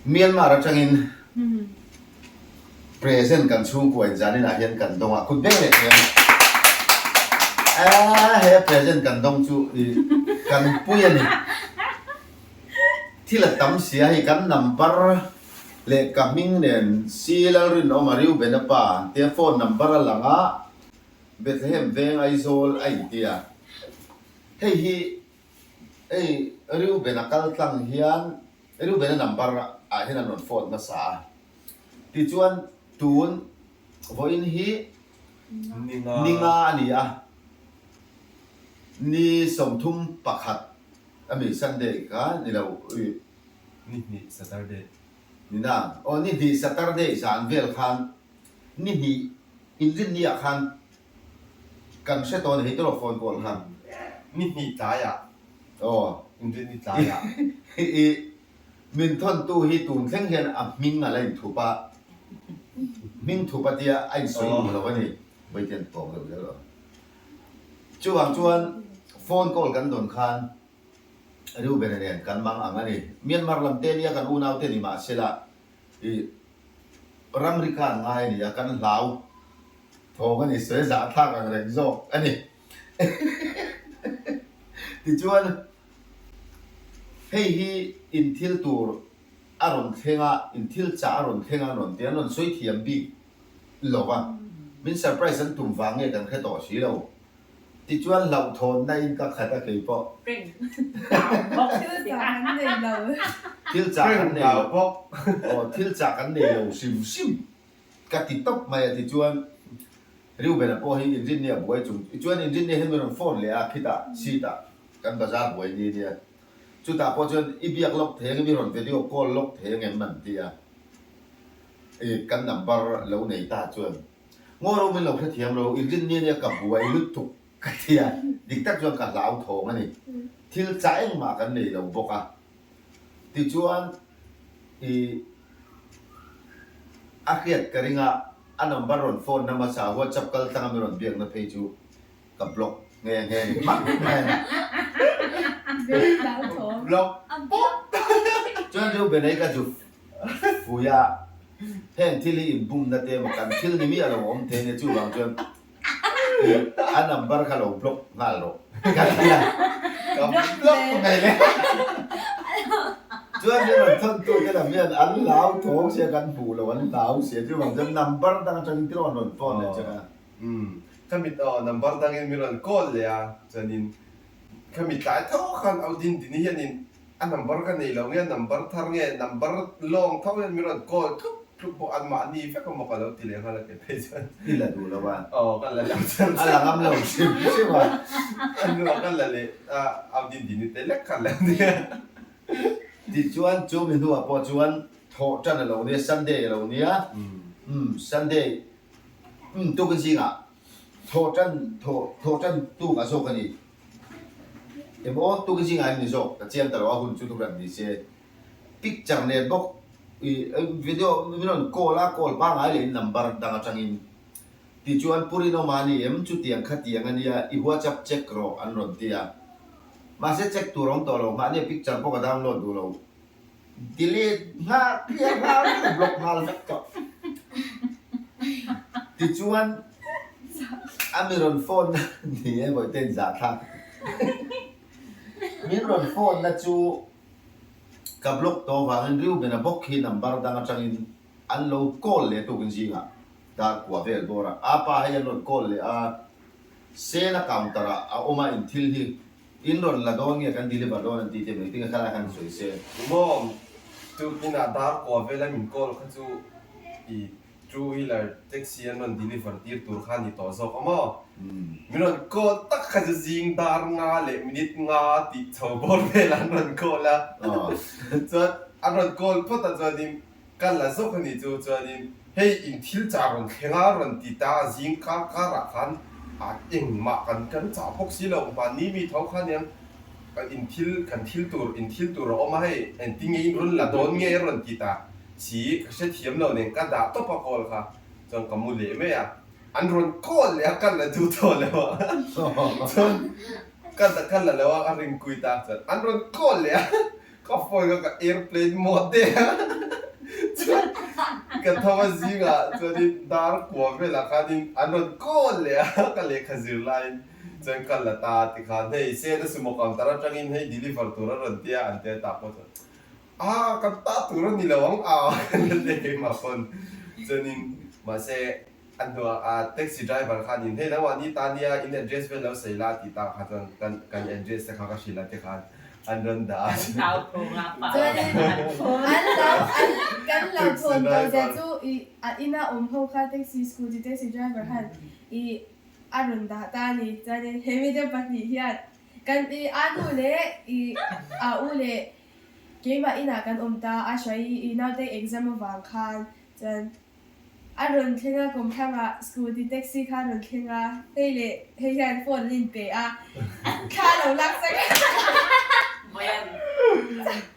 Myanmar atangin present kan chhungkua in zanin ah hian kan dawng a, kut beng leh thei a ni. Aa he present kan dawng chu i kan pui a ni. Thil a tam sia hei kan number leh ka hming nen Si Lalrinawma Reuben-a pa tia phone number a lang a, Bethlehem veng Aizawl a inti a. Hei hi hei Reuben-a kal tlang hian Reuben-a number ah hian an rawn phone hmasa a. Tichuan tun vawiin hi ni nga a ni a, ni 31 ami Sunday kha ni lo ih. Ni hnih Saturday. Ni na, aw ni hnih Saturday zan vel khan ni hnih inrinni ah khan kan hre tawh a ni hei tawh phone call kha. Ni hnih tlaiah. Aw. Inrinni tlaiah. Ih min thawntu hi tun thleng hian a hming a la inthup a, hming thup a tia a insawi duh lo a ni, Vaitian tawng deuh zel aw. Chuvang chuan phone call kan dawn khan Reuben-a nen kan mang ang a ni. Myanmar lam te nia kan unau te ni mah sela i ramri khan ngai a ni a, kan hlau thawng a ni, sawi zahthlak ang reng zawk a ni. Tichuan hei hi in thil tur a rawn thleng a, in thil chah a rawn thleng a an rawn ti a, an rawn sawi thiam bik lo va, min surprise an tum vang nge kan hre tawh si lo. Tichuan hlauhthawnna in ka khat a kei pawh. Prank bawk. Thil chah kan nei lo. Thil chah kan nei lo bawk. Aw thil chah kan nei lo hrim hrim ka ti tawp mai a tichuan Reuben-a pawh hi inrinni a buai chung tichuan inrinni hian min rawn phone leh a khitah seat ah kan bazar buai ni nia chutah pawh chuan i biak lawk thei angem i rawn video call lawk thei angem an ti a. I kan number lo nei ta chuan ngaw ro min lo hrethiam ro inrinni ania ka buai lutuk ka ti a, dik tak chuan ka hlau thawng a ni. Thil chah engmah kan nei lo bawk a. Tichuan i a hriat ka ring a, a number rawn phone na hmasa WhatsApp kal tlang a mi rawn biakna phei chu ka block nghe nghe ni hmak mai a ni. Block pawp. Chuan Reuben-a hi ka zu Fui a, heng thil hi inbumna te emaw kan thil ni miah lo awm thei nia chuvang chuan a number kha lo block nghal rawh ka ti a, ka block mai le. Chuan min rawn thawn tu te lam hian an hlau thawng sia kan hmuh lo an hlau sia chuvang chuan number dang atangin thil rawn rawn phone leh chuan a. Umm ka mit aw number dangin min rawn call leh a chuanin ka mit tlai tho khan au din dini hianin A number ka nei lo nge a number thar nge number lawng tho hian min rawn call tlup tlup bawk an mahni vek emaw ka lo ti leh nghal a ke phei chuan. I la duh lo a. Aw ka la lo chher chher. A la ngam lo hrim hrim a. A hnuah ka la leh a au din din te lek kha la nia. Tichuan chu mi hnuah pawh chuan thawh tan a lo nia Sunday a lo nia umm Sunday umm tukin zingah thawh tan thawh thawh tan tuk a zawk a ni. Emaw tuk zingah hian ni zawk ka chiang ta lo a hun chu thuhran ni se picture nen bawk i video min rawn call a call pangai leh in number dang atangin tichuan Pu Rinawma a ni em chutiang khatiang a nia i whatsapp check rawh an rawn ti a mahse check tur a awm tawh lo mahni a picture pawh ka download duh lo delete nghal clear nghal vek a block nghal vek tawh tichuan a mi rawn phone na ni e vawiin te zahthlak min rawn phone na chu ka block tawh avangin Reuben a bawk hi number dang atangin an lo call leh tukin zingah dar kua vel bawr a a pa hei an rawn call leh a Sena counter ah a awm a in thil hi In rawn la dawn nge kan deliver dawn an ti te mai tinge khalai khan sawi se. Mawm, tukinah dar kua vela min call kha chu i two wheeler taxi an rawn deliver tir tur kha ni tawh zawk a maw? Min rawn call tak kha chu zing dar nga leh minute nga tih chho bawr velah an rawn call a, chuan an rawn call phawt a chuanin Ka la zawk a nih chu chuanin hei in thil chah rawn thleng a rawn ti ta a zing kar karah khan a engmah kan kan chah bawk si lo mahni mi tho khan hian in thil kan thil tur in thil tur a awm a hei engtin nge in rawn la dawn nge a rawn ti ta si ka hrethiam lo nen ka dah tawp a call kha chuan ka mu leh mai a an rawn call leh a ka la duh tawh lo a chuan ka ka la lo a a ring kui ta chuan an rawn call leh a ka phone kha ka airplane mode a. Ka tho a zingah chuanin dar kua velah khanin an rawn call leh a, ka lehkha zir laiin chuan ka la ta tikhan hei Sena sumo counter atangin hei deliver tur a rawn tia an tia tah pawh chuan ah kan ta tur a ni lo ang a ka la ti keimah pawn chuanin mahse A hnuah a taxi driver khanin hei nangmah ni ta nia in address vel lo sawi la tih tak kha chuan kan kan address te kha ka hrilh a ti khan an rawn dah a. Chuanin an lo an kan lo thawn tawh zia chu i a ina awm ho kha taxi scooty taxi driver khan i a rawn dah ta a ni. Chuanin he mite pahnih hian kan i a nu leh i a u leh keimah inah kan awm ta a hruai i naute exam avang khan chuan A rawn thleng a, kawmthlangah scooty taxi kha a rawn thleng a, hei leh hei hian phone an inpe a, thla a lo lak sak a. Vawiin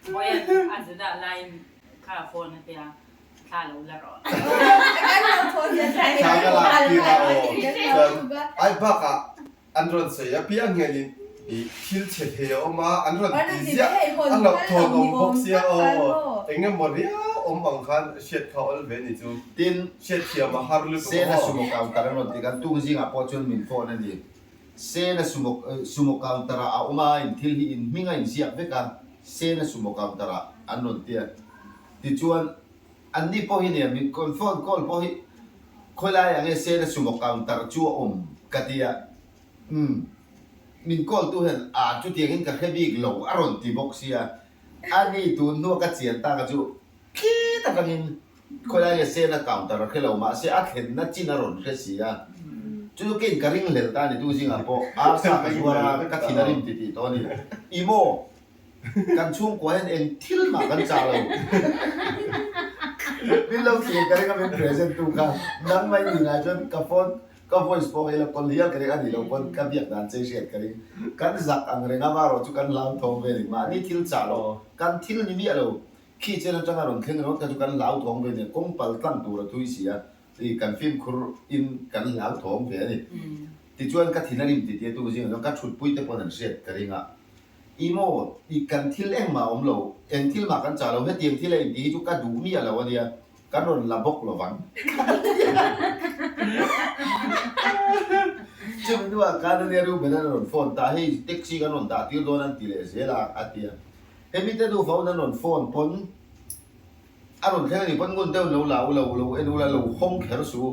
vawiin a zu dah laiin kha phone a tia, thla a lo la rawh. Kan lo thaw hian thla Thla ka lak tir a aw. Chuan ai bakah An rawn sawi apiang hianin i thil chhe thei a awm a, an rawn ti ziah, a hlauhthawn awm bawk sia aw, eng emaw riau awm ang khan hriat kha awl ve ni chu, Tin, hriat thiam a har lutuk Sena aw. sumo counter an rawn ti khan tung zingah pawh chuan min phone a ni. Sena sumo sumo counter ah a awm a, in thil hi in hming a inziak vek a, Sena sumo counter ah an rawn ti a. Tichuan, anni pawh hi nia min phone call pawh hi Khawilai ah nge Sena sumo counter chu a awm ka ti a, umm min call tu hian ah chutiang in ka hre bik lo a rawn ti bawk sia, a ni tun hnua ka chian tak a chu khi tak angin khawilai nge Sena counter a hre lo mahse a thlenna chin a rawn hre si a, chu chu keiin ka ringhlel ta a ni tu zingah pawh arsa ka zuar a ka thin a rim ti tih tawh a ni, i maw? Kan chhungkua hian eng thil mah kan chah lo. Min lo thlir ka ring a min present tu kha nang mai ni ngai chuan ka phone ka voice pawh hei la call hial ka ring a nih loh pawn ka biak dan che hriat ka ring. Kan zak ang reng a marawh chu kan hlauthawng ve ni. Mahni thil chah lo kan thil ni miah lo khi chen atanga rawn thleng ringawt kha chu kan hlauthawng ve nia kawng pal tlang tur a thui si a i kan fimkhur in kan hlauthawng ve a ni. Tichuan ka thin a rim ti tia tu zingah chuan ka thutpui te pawn an hriat ka ring a. I maw, i kan thil engmah a awm lo, eng thil mah kan chah lo, hetiang thil a intih hi chu ka duh miah lo a nia, kan rawn la bawk lo vang. Chumi hnuah khan ania Reuben an rawn phone ta, hei taxi kan rawn dah tir dawn an ti leh zel a, a ti a. Hemi te nufa un an rawn phone pawn a rawn thleng a nih pawn ngun deuhin lo la u lo, lo en ula lo hawng kher suh u.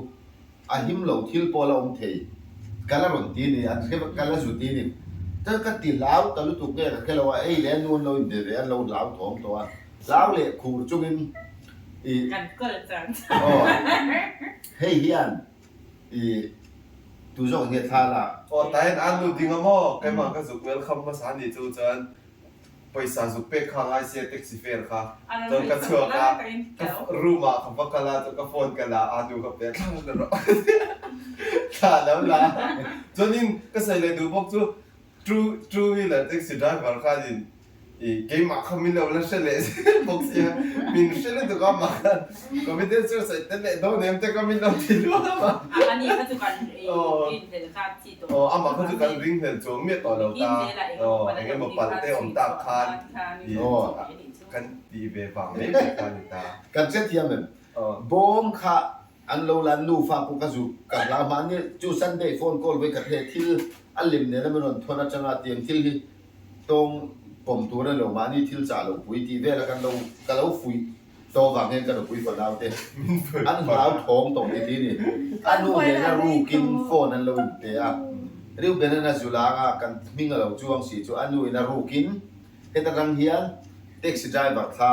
A him lo thil pawh la awm thei. Ka la rawn ti a ni, an hre ka la zut ti a ni. Chuan ka ti hlau ta lutuk nge ka hre lo a, ei leh a nu an lo inbe ve a, an lo hlau thawm tawh a. Hlau leh khur chungin i. Kan kawl chang chang. Aw, hei hian i tu zawk nge thla la. Aw, tahin a nu ding a maw? Keimah ka zuk welcome hmasa a nih chu chuan. Pawisa zuk pek kha ngai sia taxi fare kha chuan ka chhuak a ka room ah ka va kal a chuan ka phone ka la a nu ka pe a thla la rawh thla a lo la chuanin ka sawi leh duh bawk chu two two wheeler taxi driver khanin ih keimah kha min lo la hre leh zel bawk sia min hre lutuk a amah khan confidence chu sawi tel leh dawn em te kha min lo ti luam a. Ani kha chu kan rinhlelh kha Aw, amah kha chu kan ring hlel chuang miah tawh lo ta. Aw, eng emaw palh te awm tak khan i kan ti ve vang mai mai kha a ni ta. Kan hrethiam em? Bawm kha an lo la nufa pawh ka zuk ka hla hma nia chu Sunday phone call vawi khat he thil a lem nena min rawn thawn atanga tiang thil hi tawng pawm tur a ni lo mahni thil chah lo pui tih vela kan lo ka lo fuih Tawng vang hian ka nupui fanau te an hlau thawng tawh ti ti ni. A nu nena rukin phone an lo inpe a. Reuben-a'n a zu lang a, kan hming a lo chuang si chu a nu in a rukin heta tang hian taxi driver thla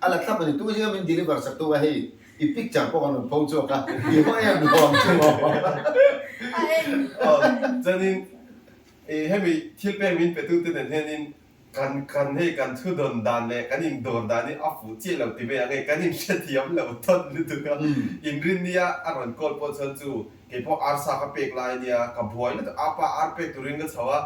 a la thlap a ni. Tu zinga min deliver sak tu a hei i picture pawh kan rawn pho chhuak a, i haw em lo ang chu maw. Chuanin hemi thil pek min petute nen hianin Kan kan hei kan thu dawn dan leh kan indawr dan hi a fuh chiah lo ti mai ang hei kan inhrethiam lo tawn lutuk a, inrin nia a rawn call pawh chuan chu kei pawh arsa ka pek lai ania ka buai lutuk a pa ar pek turin ka chho a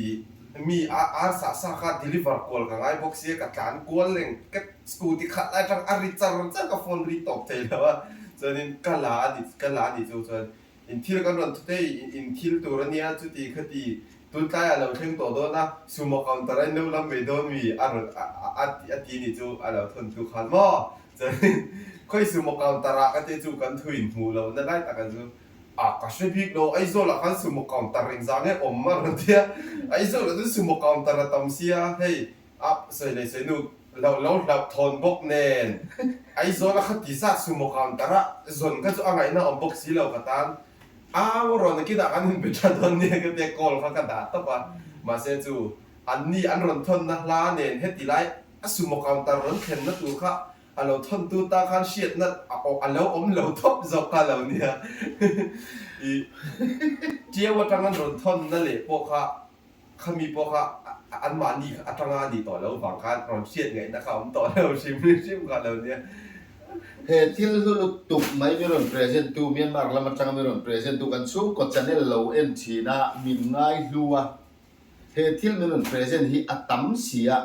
ih mi a arsa sa kha deliver kual ka ngai bawk sia ka tlan kual reng ka scooty khat lai atang a ri char char ka phone ri tawp thei lo a chuanin ka la a ni ka la a nih chu chuan In thil kan rawn thu thei, in thil tur a nia, chuti khati tun tlaiah lo thleng tawh dawn a, sumo counter a in lo lam mai dawn mi a rawn a ti a ti nih chu a lo thawn tu khan maw? Chuanin khawi sumo counter ah ka ti chu kan thu in hmuh loh na lai tak a chu a ka hre bik lo Aizawl ah khan sumo counter engzah nge awm a rawn ti a, Aizawl ah chuan sumo counter a tam sia hei a sawi leh sawi nu lo lo hlauh thawn bawk nen Aizawl a kha ti zat sumo counter a zawn kha chu a ngaihna awm bawk si lo ka tan a rawn kinah kan inbe tha dawn nia ka tia call kha ka dah tawp a mahse chu anni an rawn thawnna hla nen heti lai A sumo counter rawn thlenna tur kha a lo thawntu ta khan hriatna a lo awm lo thawp zawk kha lo nia. I Tiau atang an rawn thawnna leh pawh kha khami pawh kha anmahni atanga a nih tawh loh vang khan rawn hriat ngaihna kha a awm tawh lo hrim hrim kha lo nia. He thil hlu lutuk mai mi rawn present tu Myanmar lam atanga mi rawn present tu kan chhungkaw channel lo en thin a min ngai hlu a. He thil min rawn present hi a tam si a,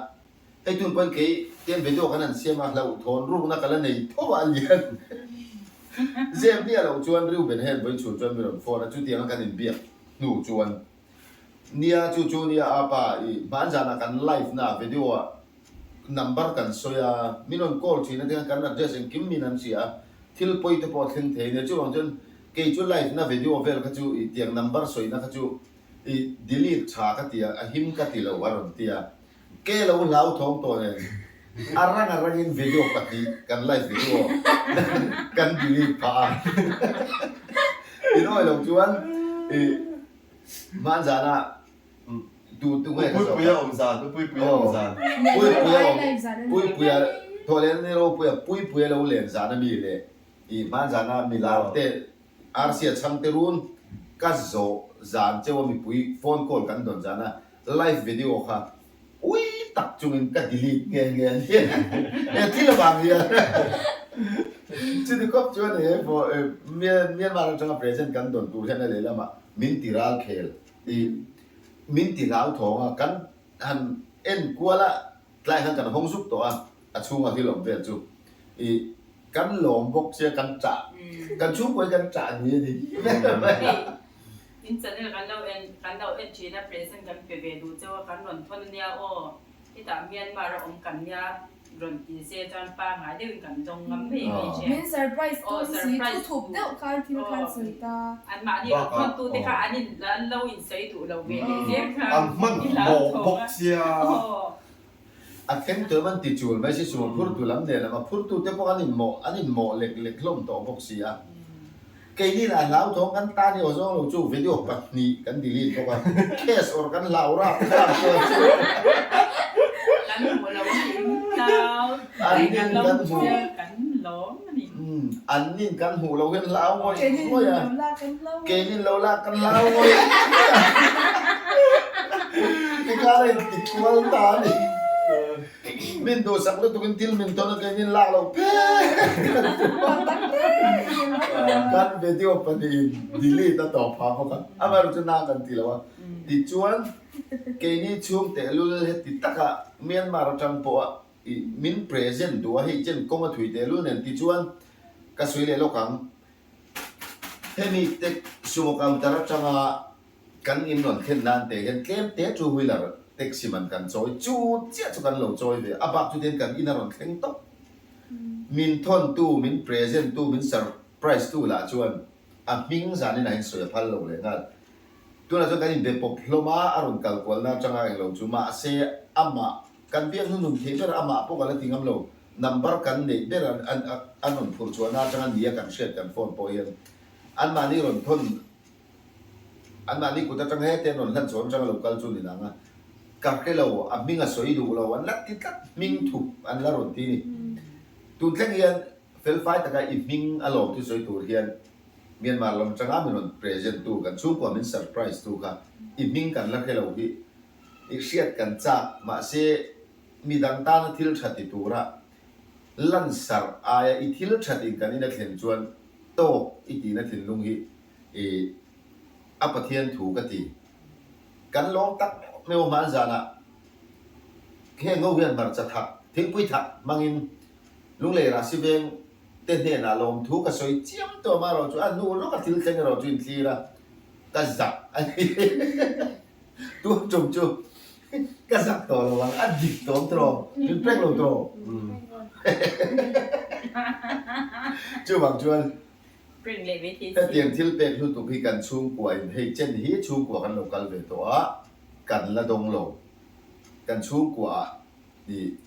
hei tun pawhin kei tian video kan han siam a, hlauhthawn rukna ka la nei tho a lian. Zep miah loh chuan Reuben hian vawi chhun chuan min rawn phone a, chutianga kan inbiak hnu chuan nia chu chu nia a pa i hmanzanah kan live na video ah number kan sawi a, min rawn call thin a tikhan kan address engkim min an hria a, thil pawi te pawh a thleng thei a nia, chuvang chuan kei chu live na video vel kha chu i tiang number sawina kha chu I delete tha ka ti a, a him ka ti lo a rawn ti a. Ke lo hlau thawng tawh nen a rang a rangin video pahnih kan live video kan delete phah a. I nawi lo chuan i hmanzana tu tu nge ka zawh Puipuia awm zan, Puipuia awm zan. Puipuia awm, Puipuia thawh leh ni ropuia Puipuia lo len zan a mi le i hmanzana milar te Arsia chhangte run ka zawh zan cheu a mipui phone call kan dawn zan a live video kha ui tak chungin ka delete nghe nghe a ni. He thil avang hian chuti khawp chuan he Myanmar atanga present kan dawn tur hian a lehlamah min ti ral khel i min ti hlau thawng a kan han en kual a tlai khan kan hawng zuk tawh a a chhunga thil awm vel chu i Kan lawm bawk sia kan chah kan chhungkaw hi kan chah ni a ni. Hei in channel kan lo en kan lo en thin a present kan pe ve duh cheu a kan rawn thawn ania aw hetah Myanmar a awm kan nia rawn ti se chuan pangai deuhin kan dawng ngam mai mai thin. Min surprise tum si thu thup deuh khan thil khan sawi ta. An mahni rawn thawn tu te kha an in an lo in sawi duh lo ve leh zel khan An hman hmawh bawk sia. A thleng tuam an ti chul mai si chu a phurtu lam nen lam a phurtu te pawh an inmawh an inmawh lek lek hlawm tawh bawk si a. Keini lah hlauthawng kan tan i aw zawng lo chu video pahnih kan delete bawk a, case awrh kan hlau rap rap chuan chu. Kan hmuh lo a ni hlau An nin kan hmuh kan lawm a ni. An nin kan hmuh lo hian hlau ngawih ngawih a. Keinin lo lak kan hlau ngawih ngawih a. Tikhan a inti kual ta a ni. Min duhsak lutukin thil min thawn a keinin lak lo phek kan video pahnihin delete a tawp phah bawk a. Amaherawhchu chu na kan ti lo a. Tichuan keini chhung tehlul heti taka Myanmar atang pawha I min present duh a hei chen kawng a thui teh lul nen tichuan ka sawi leh lawk ang. Hemi te sumo counter atanga kan in rawn thlen nan te hian tlem te two wheeler taxi man kan chawi chu chiah chu kan lo chawi ve a bak chu tihian kan in a rawn thleng tawp. Min thawn tu min present tu min surprise tu lah chuan a hming zanin ah hian sawi a phal lo leh nghal. Tunah chuan kan inbe pawp hlawm a a rawn kal kualna atanga englo chu mahse amah Kan biak hnunun thei ber amah pawh ka la ti ngam lo, number kan neih ber an an rawn phurh chhuahna atanga nia kan hriat kan phone pawh hian anmahni rawn thawn anmahni kut atang hete an rawn hlan chhawn atanga lo kal chu ni nang a, ka hre lo a hming a sawi duh lo an la ti tlat hming thup an la rawn ti ni. Tun thleng hian felfai taka i hming a lawm thu sawi tur hian Myanmar lam atanga min rawn present tu kan chhungkua min surprise tu kha i hming kan la hre lo hi I hriat kan chak, mahse midang tana thil tha ti tura lansarh aia i thil that in kan in a thlen chuan tawk i tihna thinlung hi i a Pathian thu ka ti. Kan lawm tak meuh meuh hman zanah heng ho hian hmarcha thak, thingpui thak hmangin Lunglei Rahsi veng te hnenah lawmthu ka sawi chiam tawh amaherawh chu a hnu lawka thil thleng erawh chu inthlir a, ka zak a ni. Tun tum chu ka zak tawh lo ang, a dik tawm tawh, min pek lo tawh. Chuvang chuan hetiang thil pek hlutuk hi kan chhungkua in hei chen hi chhungkua kan lo kal ve tawh a, kan la dawng lo. Kan chhungkua ah ih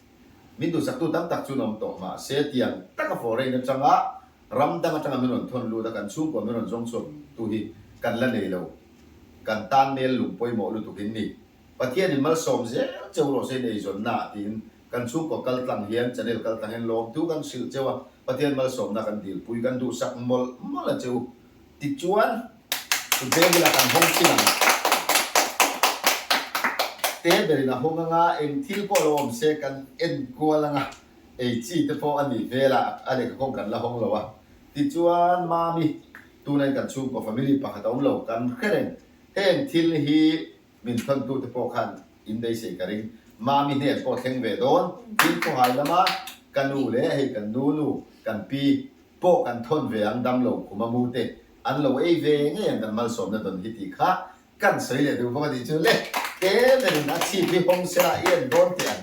min duhsaktu tam tak chu an awm tawh mahse tiang taka foreign atanga ram dang atanga min rawn thawn lut a kan chhungkua min rawn zawng chhuak tu hi kan la nei lo. Kan tan mel lung pawimawh lutuk in ni. Pathianin malsawm zel cheu rawh se in eizawnna ah tiin kan chhungkaw kal tlang hian channel kal tlang hian lawmtu kan hrilh cheu a, Pathian malsawmna kan dilpui kan duhsak mawlh mawlh a cheu. Tichuan kut beng ila kan hawng chin ang. Te berin a hawng anga eng thil pawh lo awm se kan en kual anga ei chi te pawh a nih vel a, a lehkha kawng kan la hawng lo a. Tichuan Mami tuna in kan chhungkaw family pakhat a awm lo kan hre reng. Heng thil hi min thawntute pawh khan in beisei ka ring. Mami hnen pawh thleng ve dawn. Tin khawhai lama ka nu leh hei kan nu nu kan pi pawh kan thawn ve ang dam lo khum a mu te an lo ei ve ngei ang kan malsawmna dawn hi tih kha kan sawi leh duh bawk a nih chu le te berin a chhip hi hawng sela i en dawn teh ang.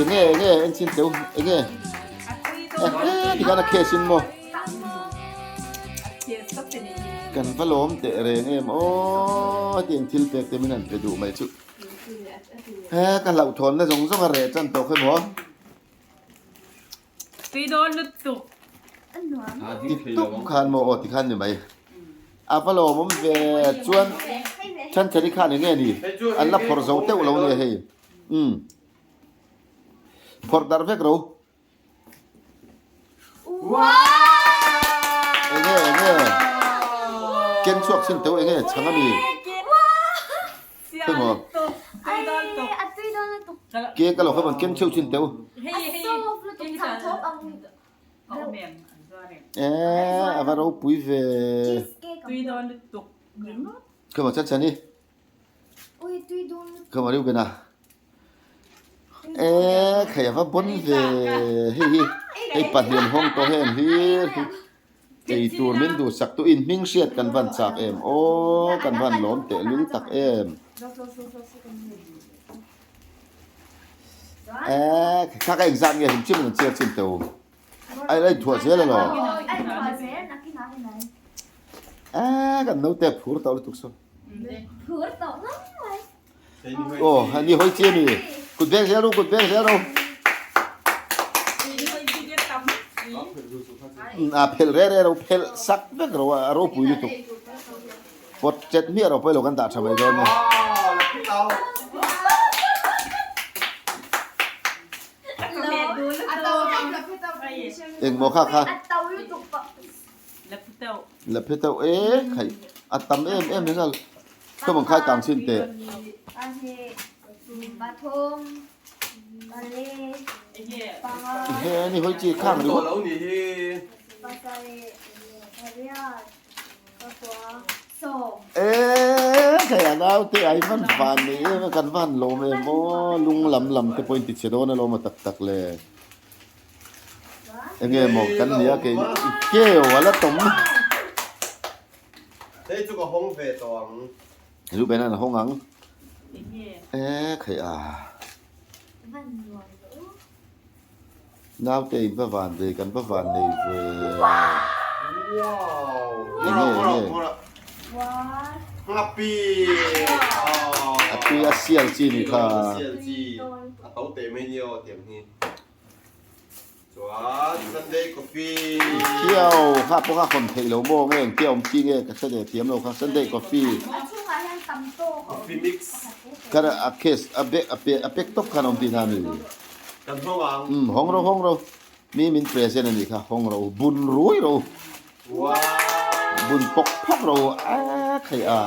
Enge enge en chin teu enge tikhan a case in maw kan va lawm teh reng em aw hetiang thil pek te min han pe duh mai chu he ka hlauhthawn na zawng zawng a reh tan tawh khawi maw. Tui dawn lutuk. Ti tuk khan maw aw ti khan ni mai. A va lawmawm ve chuan Thanthani khan enge ni an la phawrh zo teuh lo nia hei. Umm. Phawrh darh vek ro. Enge enge ken chhuak chin teuh enge chhang ami. Khawi maw? Ke ka lo khawi maw ken cheu chin teuh. Eee a va ropui ve. Khawi maw Chanchani? Khawi maw Reuben-a? Eee khai a va bawn ve hei hi hei pahnih an hawng tawh heng hlir hi ei tur min duhsak tu in hming hriat kan van chak em aw kan van lawm teh lul tak em eee kha ka engzat nge hlim chin an chhiar chin teh u a la inthuah zel elaw eee kan naute a phur tawh lutuk saw. Aw a ni hawi chi a ni kut veng zel ru kut veng zel ru a phelh re re ro phelh sak vek ro a ropui lutuk pawt chet hmiah ro pawh ilo kan dah tha mai dawn a ni. Engmaw kha kha La phe teuh e khaih a tam em em hi ngal ka bang khai tang chin teh. He ni hoi chi khang ringawt. E khai a nau te ai van van nei em a kan van lawm em aw lung lam lam te pawh in ti chhe dawn alawm a tak tak le. Enge maw kan nia kei keu a la tawm. Hei chu ka hawng ve tawh ang. Zu ben an hawng ang. E khai a. Naute in va van ve kan va van nei ve. Wow. Enge enge. Ngapi. A tui a sial chi ni kha. A sial chi. A to teh mai nia aw tiang hi. Chuan Sunday coffee. Khiau kha pawh kha hawn theih lo maw nge engtia awm chi nge ka hre ve thiam lo kha Sunday coffee. Coffee mix. Kha a case a bag a pe a pack tawp khan awm tihna a ni. Kan hawng ang. Umm hawng ro hawng ro. Mi min present a nih kha hawng ro bun rui ro. Wow. Bun pawk phawk ro a khaih a.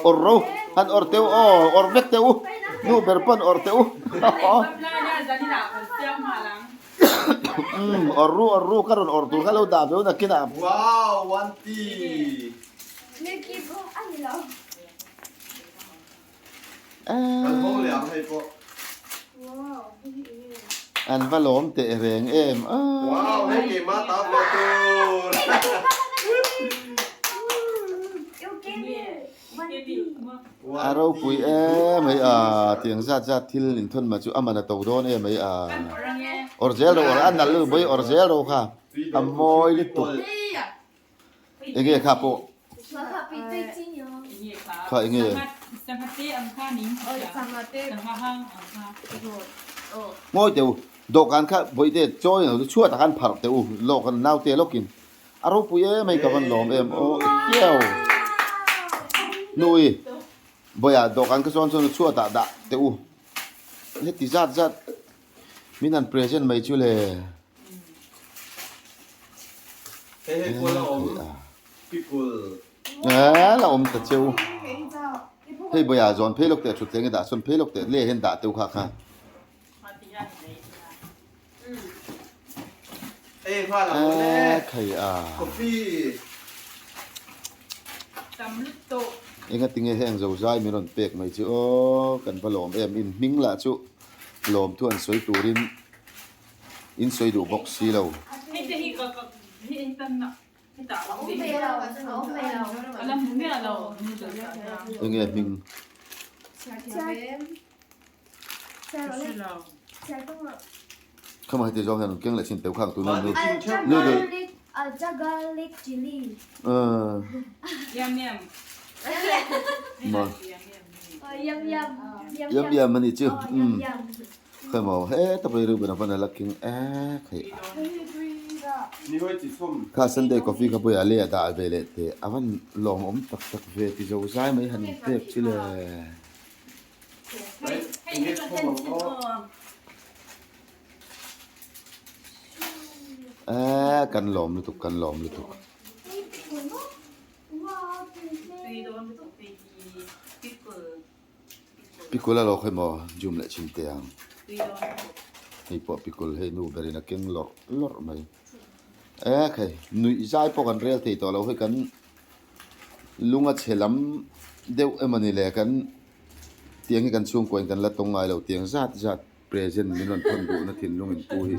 Awr ro han awr teh u aw awr vek teh u nu ber pawn awr teh u umm awr ru awr ru ka rawn awr tur kha lo dah ve u nakinah. Wow one tea. Kan ho leh ang hei pawh. An va lawm teh reng em a. Wow hei keimah ta ve tur. A ropui em hei a tiang zat zat thil inthawn mah chu a man a to dawn em hei a. Awr zel ro a nalh lutuk mai awr zel ro kha a mawi lutuk. Enge kha pawh kha enge ngawi teh u dawhkan kha bawihte chawi lo chu chhuatah khan pharh teh u lawk an naute lawkin a ropui em hei ka van lawm em aw khiau nui bawihah dawhkan kha sawn chuan chhuatah dah teh u heti zat zat min han present mai chu le. Hei hei pawh la awm pikul. Eh la awm ta cheu. Hei bawia zawn phei lawk teh thut thleng i dah sawn phei lawk teh le hian dah teu kha kha. Hei nghal ang awle. Eh khai a. Coffee. Tam lutuk. Engatinge heng zo zai min rawn pek mai chu aw kan va lawm em in hming lah chu lawm thu an sawi turin In sawi duh bawk si lo. Enge hming? Khama heti zawng hian an keng leh chin teuh khang tuna nu noodle. Yam yam ani chu. Khawmaw heta pawh hi Reuben a van a la king ek hei a. Kha Sunday coffee kha pawh a lei a dah ve leh teh a van lawmawm tak tak ve ti zo zai mai han pek chu le. Eee kan lawm lutuk kan lawm lutuk. Pikul a lo khawi maw zoom leh chhin teh ang hei pawh pikul hei nu berin a keng lawrh lawrh mai ek hei nuih zai pawh kan rel thei tawh lo hei kan lung a chhe lam deuh emawni le kan tiang hi kan chhungkua in kan la tawng ngai lo tiang zat zat present min rawn thawn duhna thinlung in pu hi.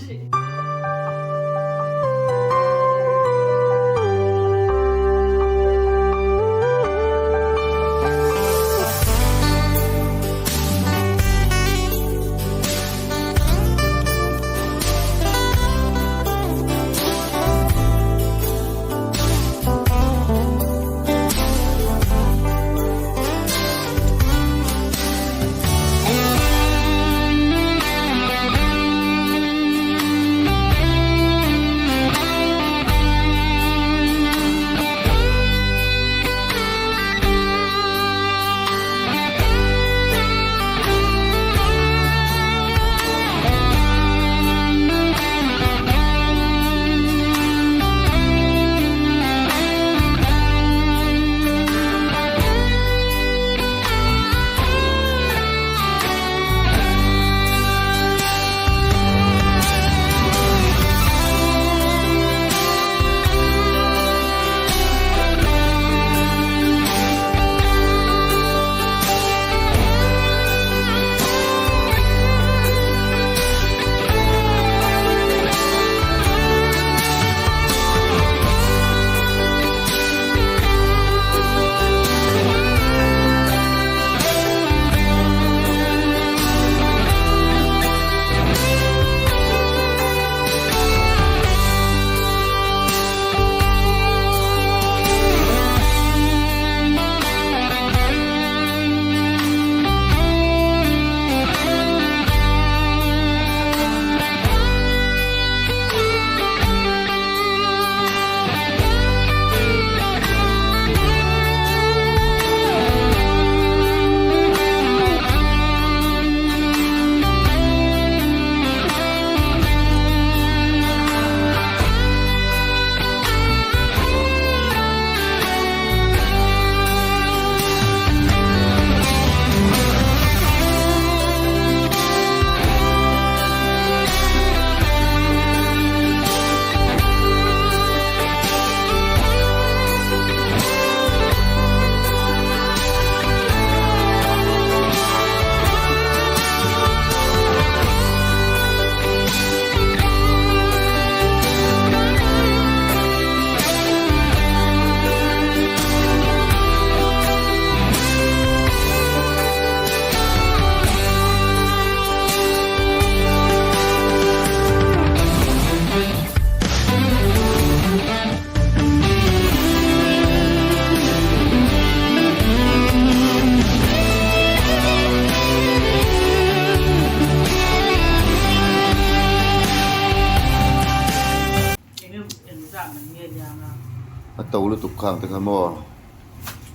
lutuk khang te kha maw?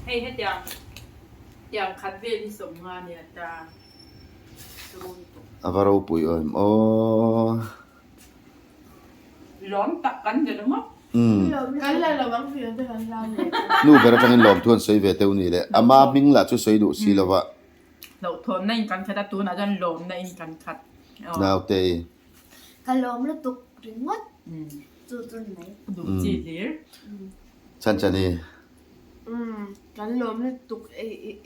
Hei hetiang tiang khat vel hi 50 nia ta turu lutuk. A va ropui awm aw. Lawm tak kan ni ringawt. Kan la lo ang fian te kan lam leh. Nu ber atangin lawmthu an sawi ve teuh ni le. Ama hming lah chu sawi duh si lo va. Hlauhthawnna in kan khat a, tunah chuan lawmna in kan khat. Nautei. Ka lawm lutuk ringawt chu chu ni mai. Duh chi hlir. Chan chani. Kan lawm lutuk i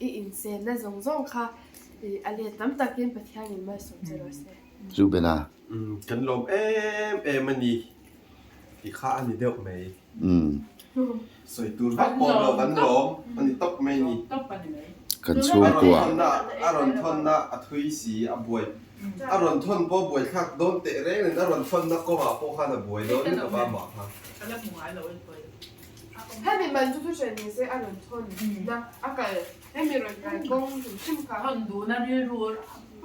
i insenna zawng zawng kha a let tam takin Pathianin malsawm che rawh se. Chu bena. Kan lawm em em a ni tih kha a ni deuh mai. Sawi tur vak pawh lo kan lawm a ni tawp mai ni. Kan chhungkua. A rawn thawnna a thui si a buai. A rawn thawn pawh buai thlak dawn teh reng in a rawn thawnna kawngah pawh khan a buai dawn lutuk a mah kha. Hemi man chu thu hre ni se a rawn thawn na a kal hemi rawn kal kawng hrim hrim kha. Thawn duhna rilru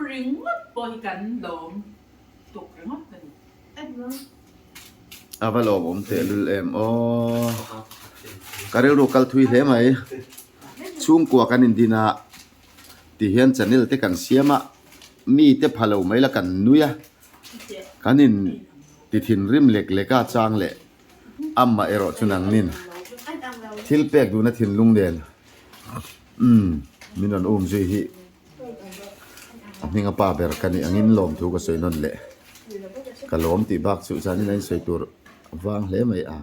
ringawt pawh hi kan lawm tuk ringawt a ni. A va lawmawm tehlul em aw. Ka rilru kal thui hle mai. Chhungkua kan indin a ti hian channel te kan siam a, mi te pha lo mai la kan nui a, kan in ti thinrim lek lek a chang leh amah erawh chu nangnin thil pek duhna thinlung nen umm min rawn um zui hi a hming a pa ber ka nih angin lawmthu ka sawi nawn leh ka lawm tih bak chu zanin a insawi tur vang hle mai a.